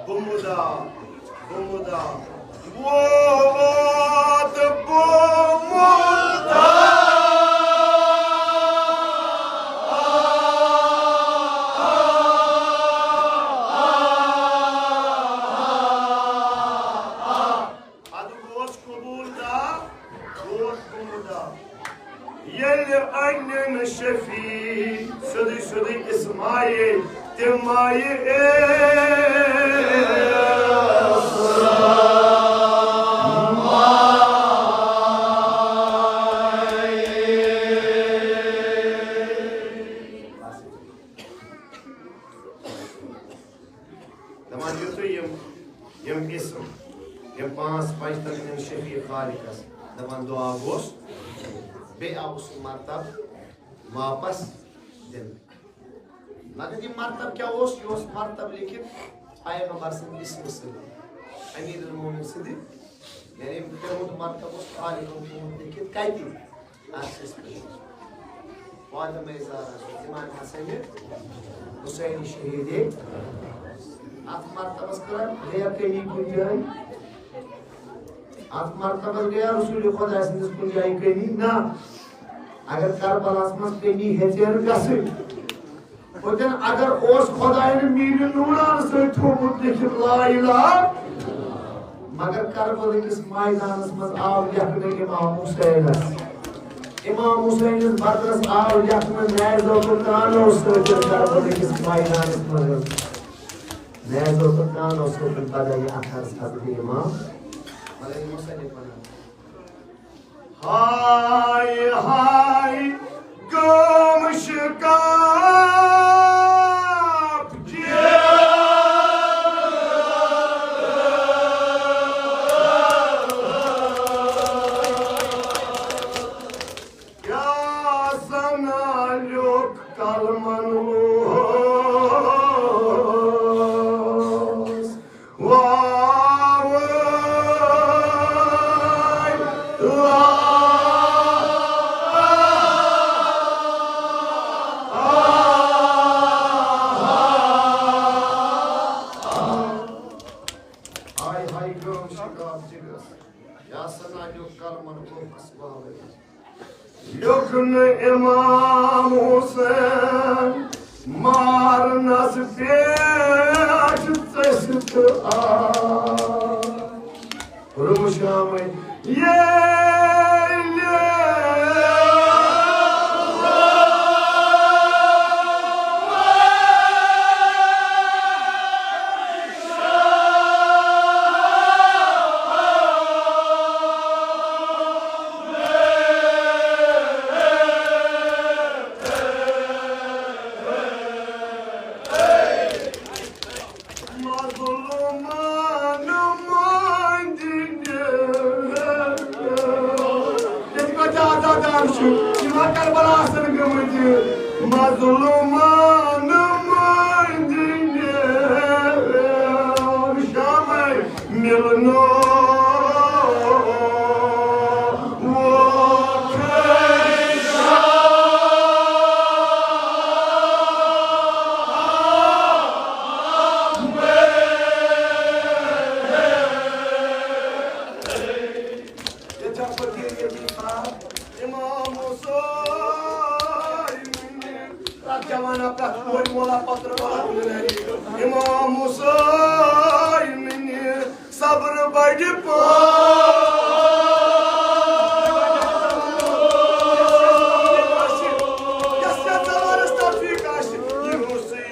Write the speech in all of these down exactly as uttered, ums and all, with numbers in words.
بہٕ مُدا، بہٕ مُدا، ووت بہٕ مُدا۔ اَدٕ گوس قبوٗل دا، گوس قبوٗل دا۔ ییٚلہِ اَنن شفیع سیوٚدُے سیوٚدُے اسماعیل تہِ مایہِ اے۔ دَپان دِیِو تُہۍ یِم، یِم اسم، یِم پانٛژھ پنٛج تہٕ یِم شفیع خالقس۔ دَپان دُعا گوٚژھ، بیٚیہِ آو سُہ مرتب واپس دِنہٕ۔ مگر یہِ مرتب کیٛاہ اوس؟ یہِ اوس مرتب لیکھِتھ پیغمبر سٕنٛدِ اسمہٕ سۭتۍ، امیر المومنین سٕنٛدِ، یعنی تِہُنٛد مرتب اوس خالقن تھوٚومُت لیکھِتھ کتہِ؟ عرشس پٮ۪ٹھ۔ فاطمہ زہرا چھُ امام حسن حسین شہید۔ اتھ مرتبس کٔر گٔیا کمی کُنہِ جایہِ؟ اتھ مرتبس گٔیا رسول خدا سٕنٛدِس کُنہِ جایہِ کمی؟ نہ۔ اگر کربلاہس منٛز کمی ہیٚژے نہٕ گژھٕنۍ، ہوٚتٮ۪ن اگر اوس خۄداین میٖرِ نوٗران سۭتۍ تھوٚومُت لیکھِتھ لا الہ، مگر کربلہٕ کِس میدانس منٛز آو لیکھنہٕ امام حسینس۔ امام حسینس بدلس آو لیکھنہٕ نیزو تہٕ کانو سۭتۍ کربلہٕ کِس میدانس منٛز۔ نیزو تہٕ کانو سۭتۍ بدل یہِ اثر حضرت امام۔ مگر یہِ مصنف ونان۔ ہاے ہاے گام شکاپ جی۔ کیٛاہ سنا لیوٚکھ قلمن اوس۔ واوٲے لا۔ ہاے ہاے گام شکاپ جگس، کیٛاہ سنا لیوٚکھ قلمن اوس واوٲے۔ لیوٚکھ نہٕ امام حسین مارنس پٮ۪ٹھ ژٔسۍ تہٕ آے۔ روٗم شامٕے ییٚلہِ مظلومن مٔنٛدۍ۔ ییٚتہِ کۭتیٛاہ عزادار چھِ، یِم ہا کربلا آسن گٔمٕتۍ۔ مظلومن مٔنٛدۍ شامے مِلنو۔ ییٚتہِ چھا فقیٖر ییٚتی کانٛہہ؟ امام حسین۔ پرٛٮ۪تھ جوانہ، پرٛٮ۪تھ کورِ مولا پتر والا۔ امام حسین صبر بڑِ پا۔ یس یتھ زمانس توفیق آسہِ، یہِ حسین۔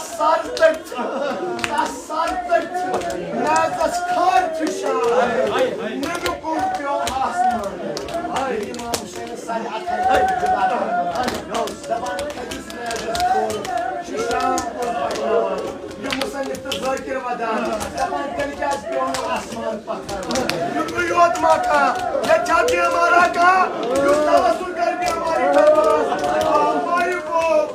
سر تٔتھۍ، تس سر تٔتھۍ، میزس کھار چھُ شام۔ نبی کُن پیوٚو آسمان۔ امام حسین سرِ اتھن جدا کران۔ دپان کھٔتِس میزس کُن چھُ شام کُن پکناوان۔ یہِ مصنف تہٕ ذاکر ودان۔ دپان تیٚلہِ کیازِ پیوٚو نہٕ آسمان پتھر؟ یُتُے یوت ما کانٛہہ، ییٚتہِ چھا بیمارا کانٛہہ، یُس توسل کرِ بیمارِ خٲطرٕ؟ آ، مایہِ گوٚو۔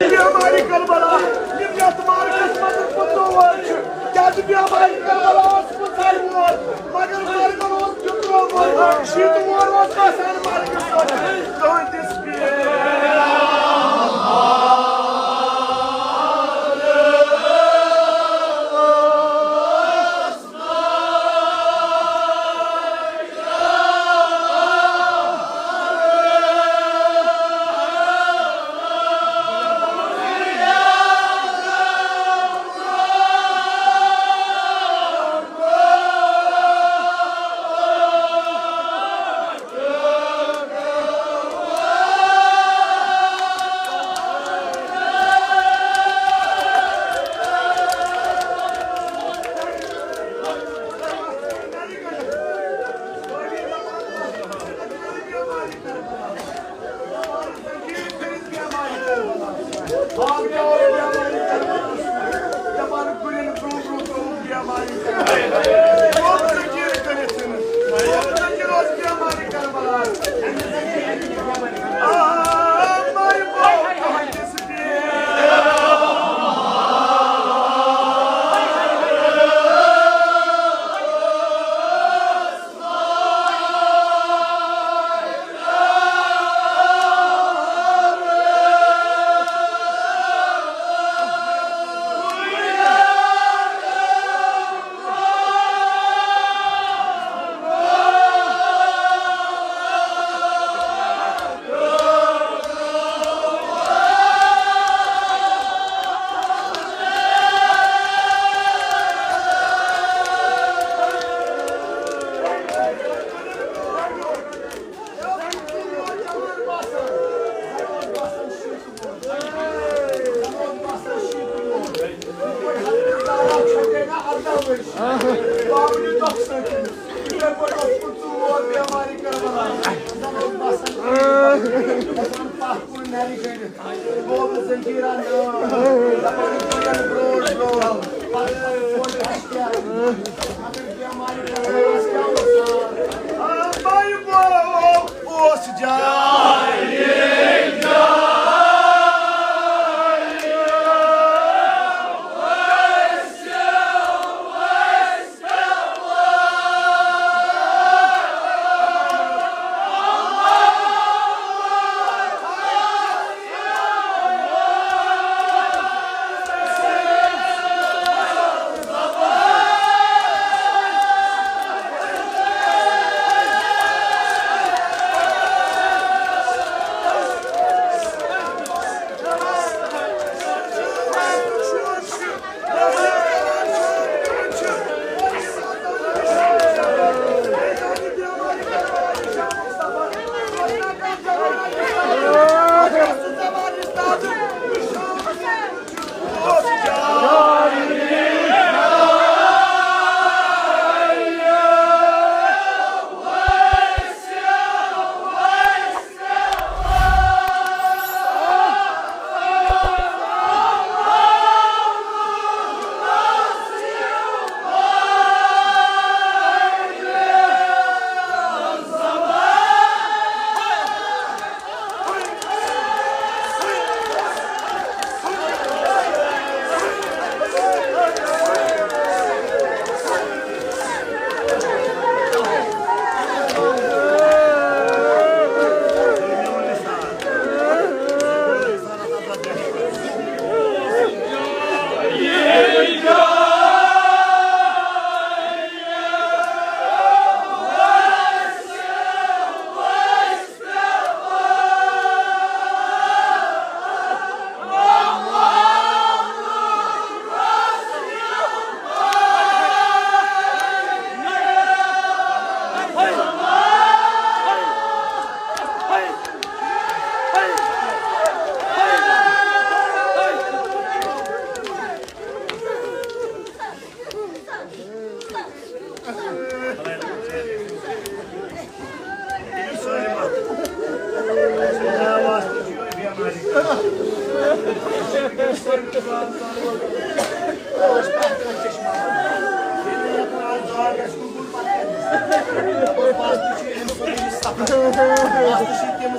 بیمارِ کربلا، یِم یتھ مارکس منٛز پوٚتُس وول چھُ، کیٛازِ بیمارِ کربلا اوس پوٚتُس وول، مگر مرگن اوس دیُتمُت۔ شیٖتہٕ وُہر اوس آسان مرگس سۭتۍ۔ تُہنٛدِس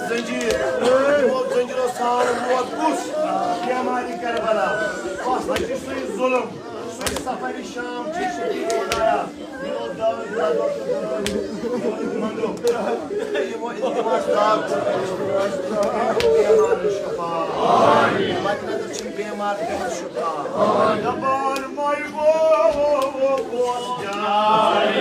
زنجیٖر، یِمو زنجیٖرو سان ووت کُس؟ بیمارِ کربلا۔ بس، یہِ چھُ سُے ظُلم، سُے سفرِ شام چھُ شدیٖد خدایا۔ یِمو دٲدۍ دَدو تہٕ دٲدۍ منٛدو، یِمو التماس دعا کوٚر، بیمارن شفا۔ وطنس چھِ بیمار دِوان شفا۔ دَپان مَے گوٚو اوس جان۔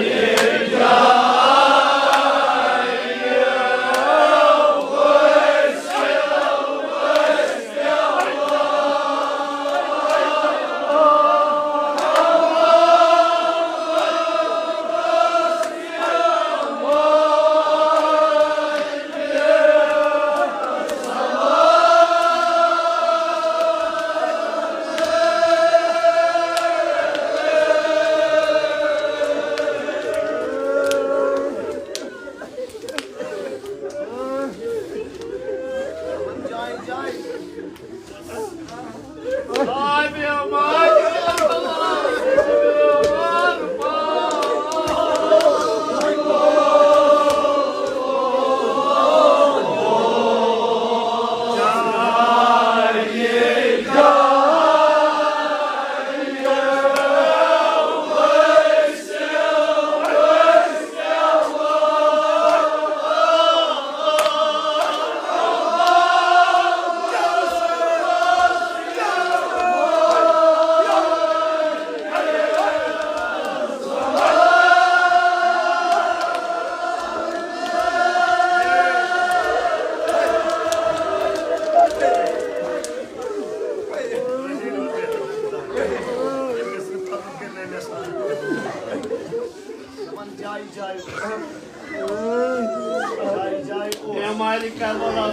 بیمارِ کربلا۔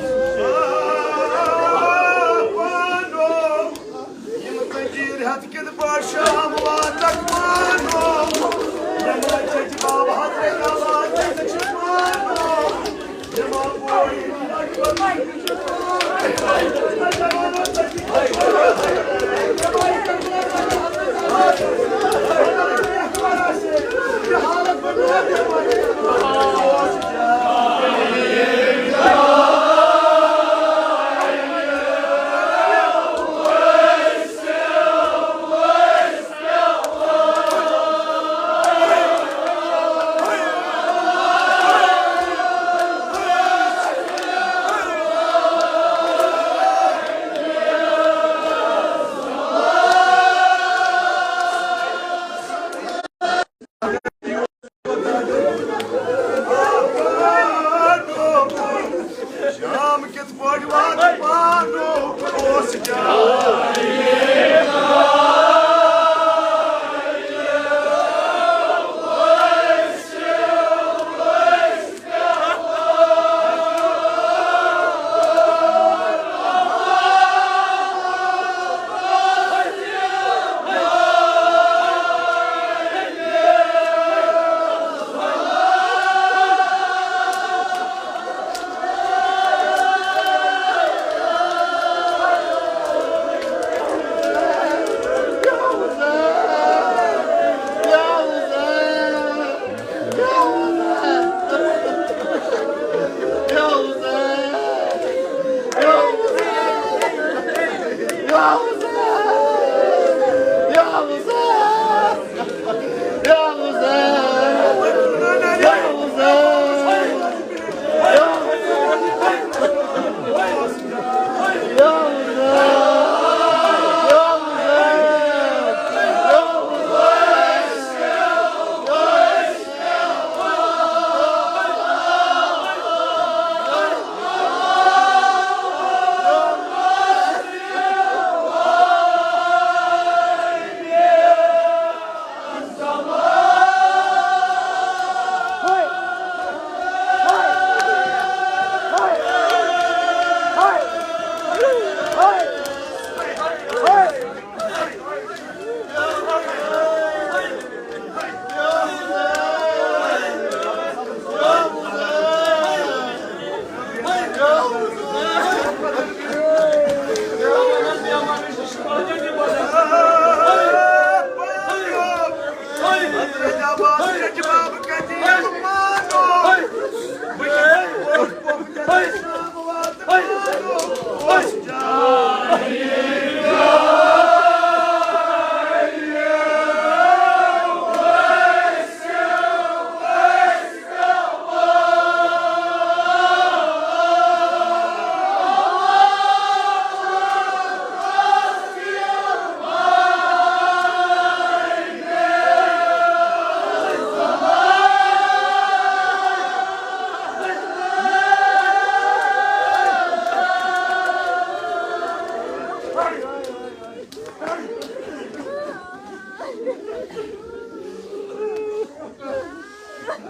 یِم ژٔنجیٖر ہٮ۪تھ کِتھ پٲٹھۍ شام واتکھ مانو؟ یِم چھِ باب حضرت عباس چھِ مانو۔ یِم بوے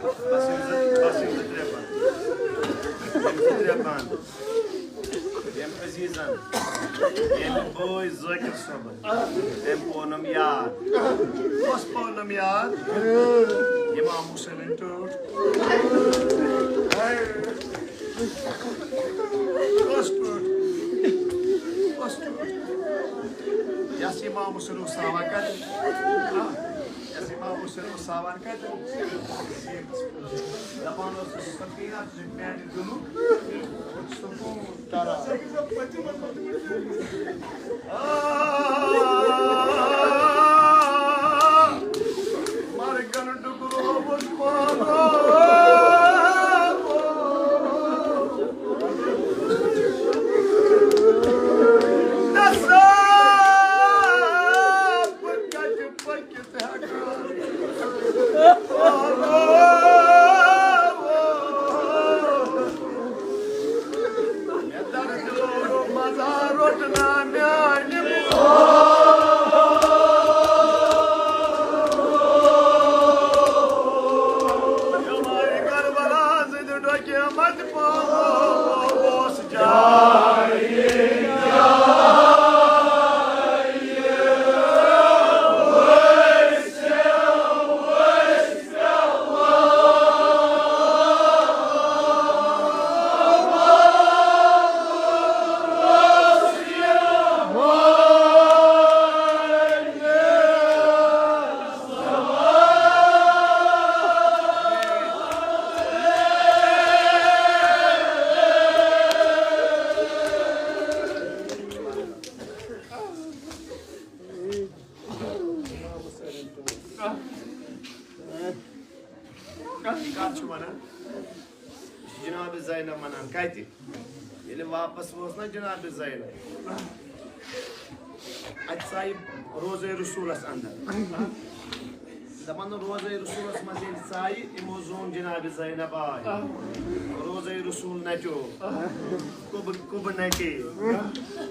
بس یِم زٕ، بس یِم زٕ ترٛےٚ بند۔ یِم زٕ ترٛےٚ بند۔ ییٚمۍ عزیزن، ییٚمۍ بٲے ذٲکر صٲبن، تٔمۍ پوٚونم یاد۔ کۄس پوٚونم یاد؟ امام حسینٕنۍ ٹٲٹھ۔ کۄس ٹٲٹھ؟ کۄس ٹٲٹھ؟ یس امام حسین اوس ساوان کتہِ؟ یس امام حسین اوس ساوان کتہِ؟ دپان اوس، سکینہ چھُ میانہِ دِلُک سکوٗن کران۔ مرگن ڈگرووُس پانو۔ نسا بہٕ کتہِ پٔکِتھ ہٮ۪کہٕ؟ مےٚ درد روٚٹ مزا روٚٹ نا میانہِ جماعی کربلا زندٕ ڈۄکیمت پانو اوس جاے۔ کتھ چھُ ونان؟ جناب زینب ونان کتہِ؟ ییٚلہِ واپس وٲژ نا جناب زینب، اتہِ ژایہِ روزے رسولس اندر۔ دپان روزے رسولس منٛز ییٚلہِ ژایہِ، یِمو زون جناب زینب آے۔ روزے رسول نچو۔ کُبہٕ، کُبہٕ نَٹے۔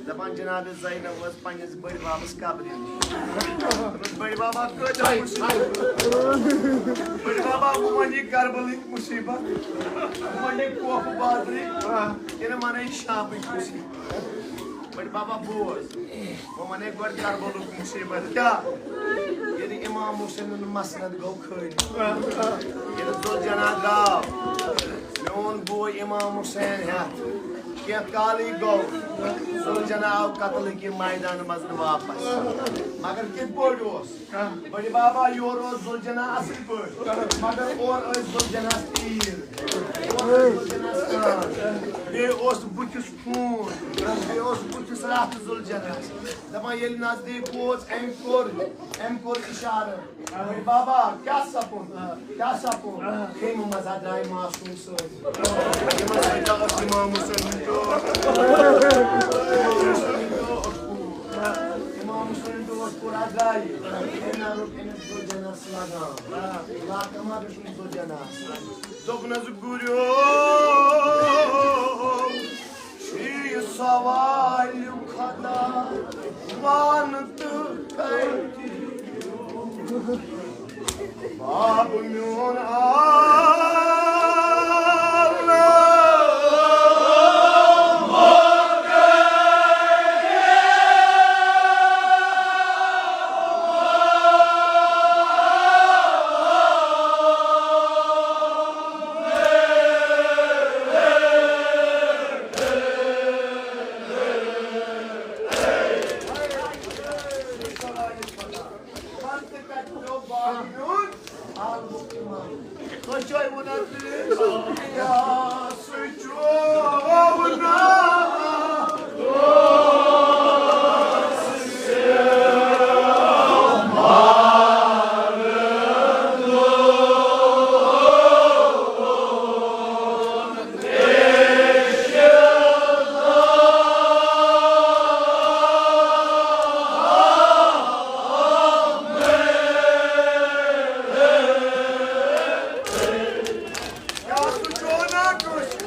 دَپان جناب زینب ٲس پننِس بٔڈۍ بابس قبرِ نِش۔ دوٚپمَس، "بٔڈۍ بابا، کۭژاہ مُصیبت۔ بٔڈۍ بابا، بہٕ وَنہٕ یہِ کربلٕکۍ مُصیبت، بہٕ وَنہٕ یہِ کوفہٕ بازرٕکۍ، کِنہٕ وَنَے شامٕکۍ مُصیبت؟" بٔڈۍ بابا بوز، بہٕ وَنَے گۄڈٕ کربلُک مُصیبت۔ کیٛاہ؟ ییٚلہِ امام حسینُن مسند گوٚو خٲلی، ییٚلہِ ذوالجناح درٛاو، میون بوے امام حسین ہٮ۪تھ کینٛہہ کالٕے گوٚو، ذوالجناح آو قتلہٕ کہِ میدانہٕ منٛز نہٕ واپس۔ مگر کِتھ پٲٹھۍ اوس؟ بٔڈِ بابا، یورٕ اوس ذوالجناح اصٕل پٲٹھۍ، مگر اورٕ ٲسۍ ذوالجناحس تیٖر، اورٕ ٲسۍ ذوالجناحس کان، بیٚیہِ اوس بُتھِس خوٗن، بیٚیہِ اوس بُتھِس رَتھ ذوالجناحس۔ دَپان ییٚلہِ نزدیٖک ووت، أمۍ کوٚر، أمۍ کوٚر اِشارٕ۔ بابا، کیٛاہ سپُد؟ کیٛاہ سپُد؟ خیمہٕ منٛز ہا درٛاے معصوٗم سٲری۔ یِمن سۭتۍ اوس امام حسین ہُنٛد ٹوٹھ۔ امام حسین ہُنٛد ٹوٹھ کوٚر ہا درٛایہِ۔ أمۍ نہ روٚٹ أمِس ذوالجناحس لگام۔ لاکما روٚٹ أمِس ذوالجناحس۔ دوٚپنس، گُریو، چھُ یہِ سوال خدا وان تہٕ کَتہِ باب میون آلہ۔ تۄہہِ چھُوا وَنان تیٚلہِ؟ کیٛاہ سُہ چھُوا وَنان؟ کیٛاہ سُہ چھُوا وَنان کٲنٛسہِ؟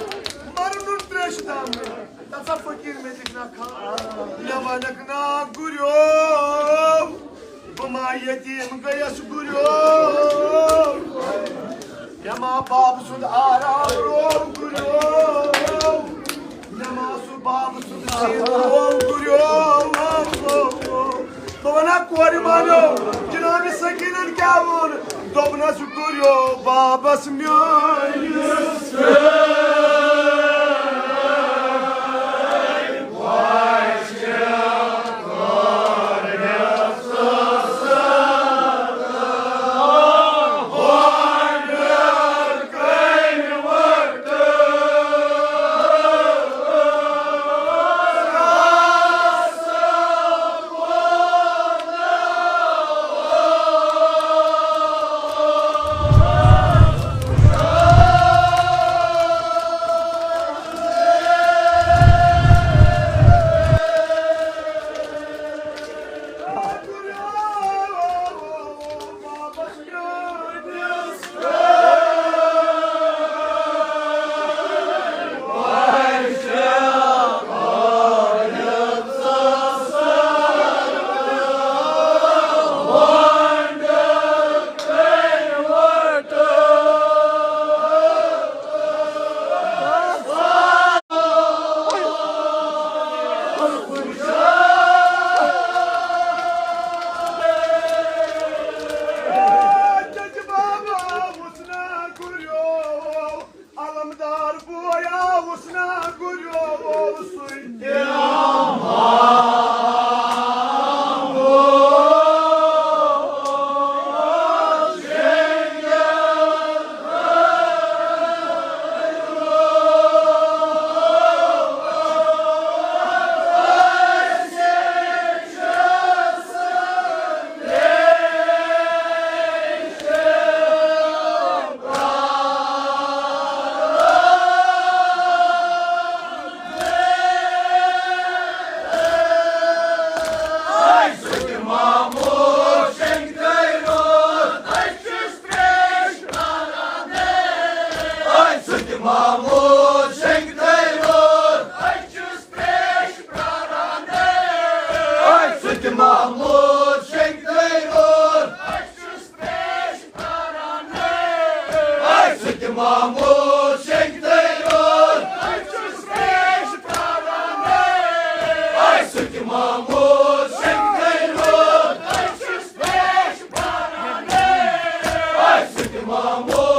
مَرنُن ترٛیشہِ دامنہٕ۔ دَپسا فقیٖر مےٚ دِکھ نا کھا۔ مےٚ وَنَکھ نا گُریو، بہٕ ما یتیٖم گٔیَس گُریو۔ مےٚ ما بابہٕ سُنٛد آرام روو گُریو، نٮ۪ماز سُہ بابہٕ سُنٛد سیٖن روو گُریو۔ بہٕ وَنان کورِ مانیو، جناب سکیٖنن کیٛاہ ووٚن؟ دوٚپنس گُریو بابس میٲنِس۔ علمدار بویا وسنا گریو سوی۔ محمود شنگ تیرور۔ أسۍ چھِ محمود شنگ تیرور۔ أسۍ چھِ محمود شنگ تیرور۔ أسۍ چھِ محمود